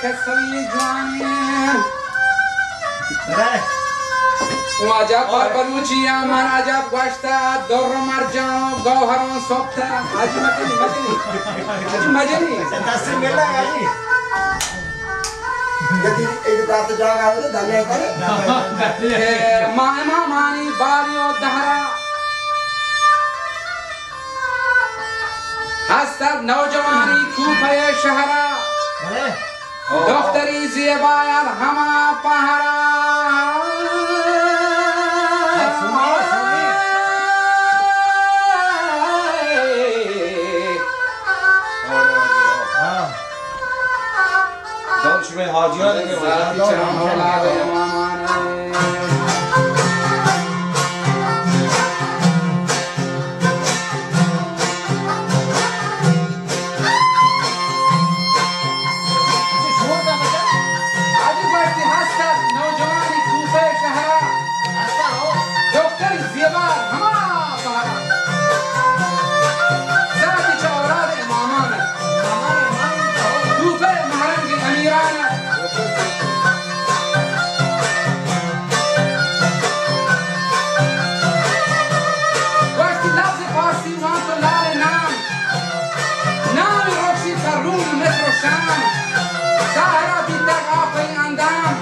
کسری جوانی۔ بلے۔ واجہ پر بلوچی من عجب گوشتا، در و مرجان و گوہران سوپتا۔ حاجی مجنی، مجنی۔ حاجی مجنی۔ دستی ملا حاجی۔ یدی اے دست جاگا ہے، دنیا کرے۔ اے ماں امامانی باری و دہرا۔ ہست نوجوانی کوپہ شہرا۔ بلے۔ دختری زیبا یار ہما پہرا۔ ہاں۔ دم شمئے حاجیان کہ ذاتی چہ ہم اولاد امامان۔ حاجی باشتی ہست ات نوجوانی کوپہ شہرا۔ دختری زیبا ہما پہرا۔ ذاتی چہ اولاد امامان۔ کوفہ مہرنگ امیران۔ گوشتی لفظ فارسی وانت و لال نام۔ نام رخصی تر روم مصر و شام۔ ظاہرا بیتگ آپئی اندام۔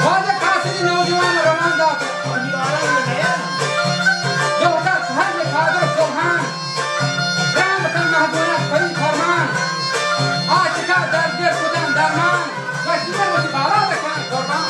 واجہ قاصدی نوجوان روان دات۔ دہتر سہیل قادر سبحان، رحمت المہدونہ پری فرمان، آ چکا درد کتن درمان، وشی وشی بالا دکان قربان۔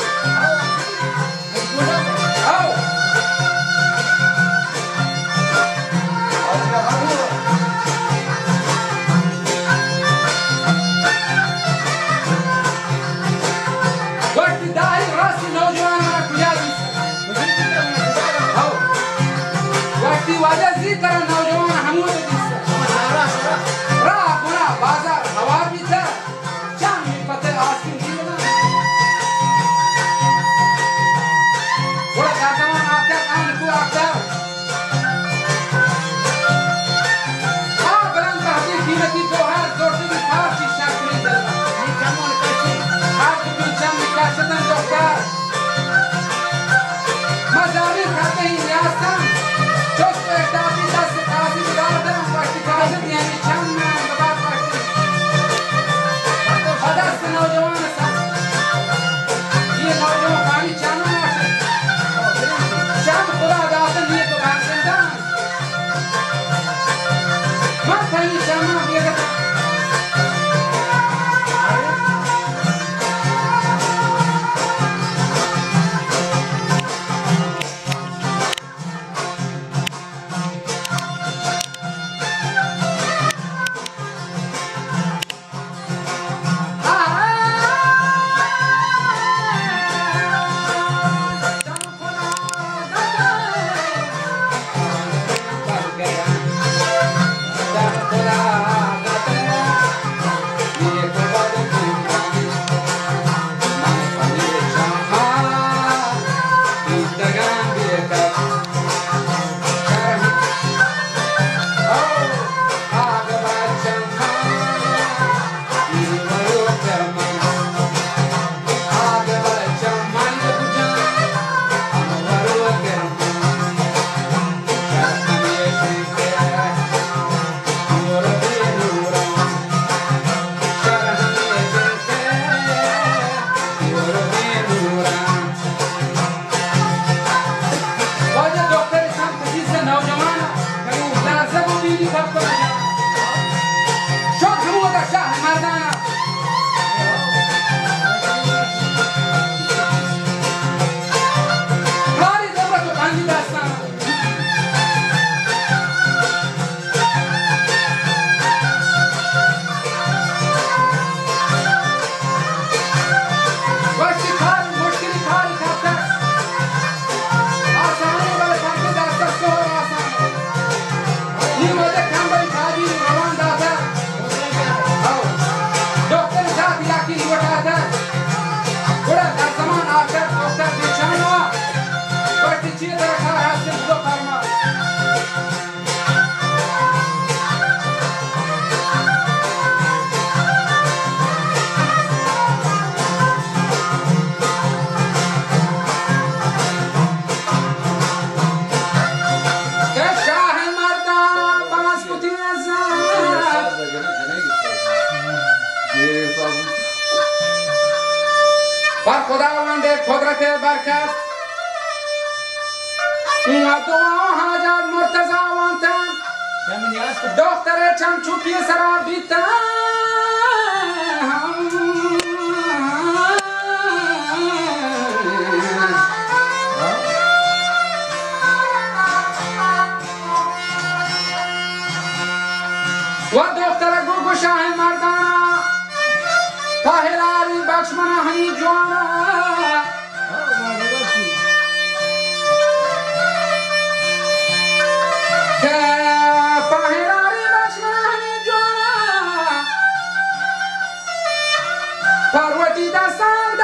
بر خداوند قدرت برکت، ما دعا و حاجت مرتضی وانتن. دختر چم چو پیسرا بیتن. و دختر گو گشاہ مردانا، تا ہلاری بخش منا ہنی جوانا. کہ پہ ہلاری بخش منا ہنی جوانا، پروتی دستان